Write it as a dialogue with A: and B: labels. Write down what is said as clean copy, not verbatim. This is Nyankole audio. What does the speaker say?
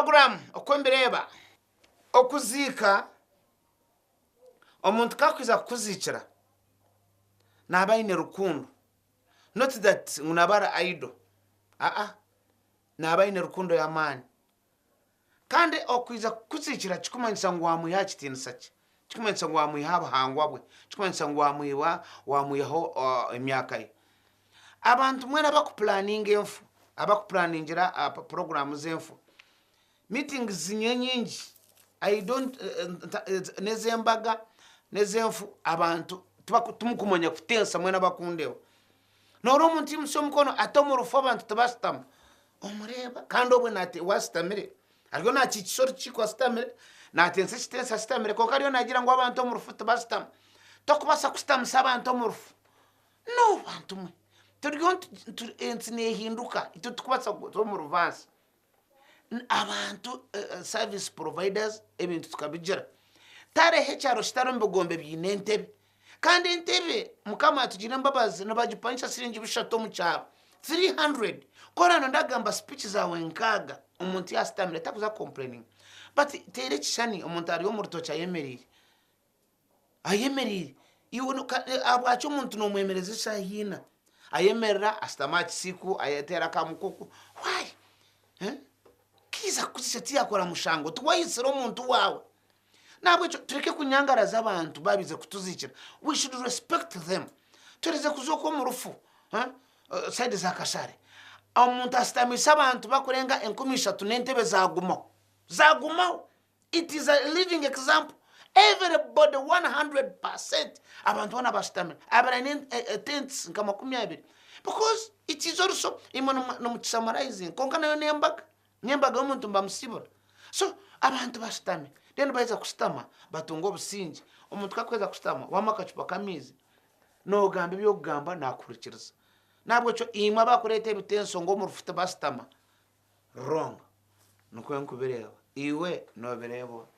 A: Program oku mbireeba, okuziika omuntu ku arikwija kukuziikira naaba aine rukundo not that ngu naaba ari idle aa naaba aine rukundo y'amaani kandi okwija kukuziikira kirikumanyisa ngu waamwiha aha kitiinisa kye, kirikumanyisa ngu waamwiha aha buhangwa bwe, kirikumanyisa ngu waamwihaho emyaka ye. Abantu mbwenu abakupulaninga enfu, abakupulaningira puroguraamu z'enfu, meetings nyingi I don't n'ez'embaga n'ez'enfu abantu timukumanya kuteesa mbwenu abakundeeba. Noreeba omuntu aimutsya omukono ati omu rufu abantu tibashutama, omureeba kandi obwe we ashutamire ariyo nakiikisa orukiiko ashutamire, nateesa ekiteeso ashutamire kwonka ariyo naagira ngu abantu omu rufu tibashutama. Tokubaasa kushutamisa abantu omu rufu. No bantu mwe turiyo ensi nehinduka itwe titukubaasa kuza omu reverse. Abantu service providers ebintu tukabigira. Tihariho ekyaro kitarimu bigombe biine entebe. Kandi entebe mukama atugirire embabazi nibagipangisa siringi bishatu omu kyaro, 300. Ku oraabe ndagamba speech zaawe nkaaga omuntu yaashutamire takuza kucomplaininga. But teera ekishushani omuntu ari omu rutookye ayemereire. Ayemereire. Iwe ahabwaki omuntu nomwemereza eshaaha ina? Ayemerera, ashutama aha kisiiko, ayeteera aka mukuku. Why? Eh? Kiiza kukuzisa tiyakora mushango, tiwayitsire omuntu waawe. Nahabwekyo tureke kunyangaraza abantu babize kutuziikira. We should respect them. Twerize kuzooka omu rufu, eh? Side za Kashare. Omuntu ashutamiise abantu bakurenga 3000 n'entebe zagumaho. Zagumaho. It is a living example everybody 100% abantu boona bashutamire abari aine tents nka 20 because it is also imwe nimukisamarizinga kwonka nayo n'embaga n'embaga y'omuntu nibamusibura so abantu bashutami then baheza kushutama batunga obusingye omuntu ku arikuheza kushutama wamuha akacupa k'amaizi nogamba eby'okugamba nakuhurikiriza nahabwekyo imwe abakureeta ebitenso ngu omu rufu tibashutama wrong nikwo nkubireeba iwe nobireeba ota?